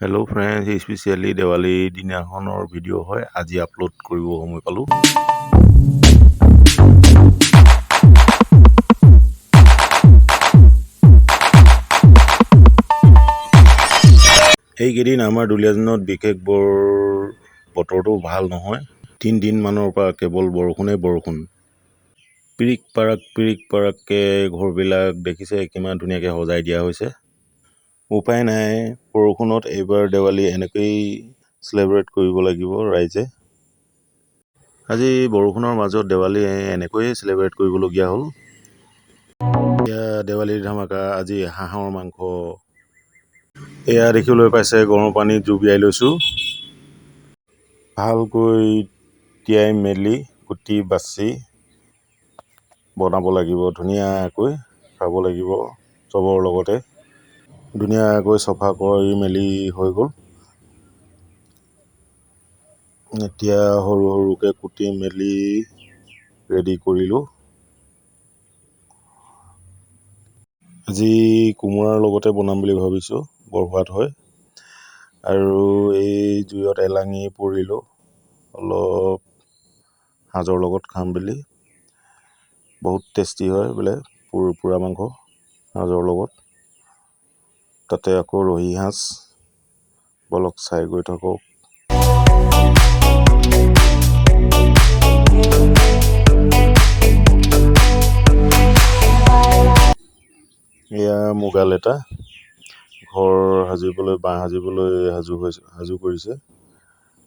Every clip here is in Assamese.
হেল্ল' ফ্ৰেণ্ডছ, স্পেচিয়েলি দেৱালী দিনাখনৰ ভিডিঅ' হয়, আজি আপলোড কৰিব সময় পালোঁ। এইকেইদিন আমাৰ দুলীয়াজানত বিশেষ বৰ বতৰটো ভাল নহয়। 3 দিনমানৰ পৰা কেৱল বৰষুণেই বৰষুণ। পিৰিক পাৰাক পিৰিক পাৰাককৈ ঘৰবিলাক দেখিছে, কিমান ধুনীয়াকৈ সজাই দিয়া হৈছে। উপায় নাই, বৰষুণত এইবাৰ দেৱালী এনেকৈয়ে চেলিব্ৰেট কৰিব লাগিব ৰাইজে। আজি বৰষুণৰ মাজত দেৱালী এনেকৈয়ে চেলিব্ৰেট কৰিবলগীয়া হ'ল। এয়া দেৱালীৰ ধামাকা, আজি হাঁহৰ মাংস। এয়া দেখিবলৈ পাইছে, গৰম পানীত জুবিয়াই লৈছোঁ। ভালকৈ তিয়াই মেলি, কুটি বাচি বনাব লাগিব, ধুনীয়াকৈ খাব লাগিব চবৰ লগতে। ধুনীয়াকৈ চফা কৰি মেলি হৈ গ'ল। এতিয়া সৰু সৰুকৈ কুটি মেলি ৰেডি কৰিলোঁ। আজি কোমোৰাৰ লগতে বনাম বুলি ভাবিছোঁ, বৰ সোৱাদ হয়। আৰু এই জুইত এলাঙি পুৰিলোঁ অলপ, সাজৰ লগত খাম বুলি। বহুত টেষ্টি হয় বোলে পোৰা মাংস সাজৰ লগত, তাতে আকৌ ৰহি সাজ। ব'লক, চাই গৈ থাকক। এয়া মুগাল এটা ঘৰ সাজিবলৈ, বাঁহ সাজিবলৈ সাজু হৈছে, সাজু কৰিছে।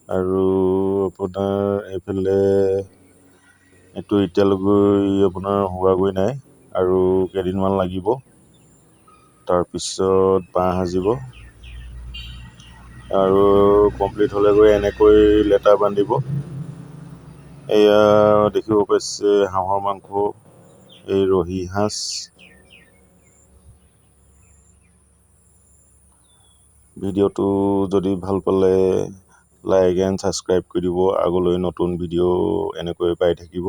আৰু আপোনাৰ এইফালে এইটো এতিয়ালৈকে আপোনাৰ হোৱাগৈ নাই, আৰু কেইদিনমান লাগিব। তাৰপিছত বাঁহ সাজিব আৰু কমপ্লিট হ'লে গৈ এনেকৈ লেটা বান্ধিব। এয়া দেখিব পাইছে হাঁহৰ মাংস, এই ৰহি সাজ। ভিডিঅ'টো যদি ভাল পালে লাইক এণ্ড ছাবস্ক্ৰাইব কৰি দিব। আগলৈ নতুন ভিডিঅ' এনেকৈ পাই থাকিব।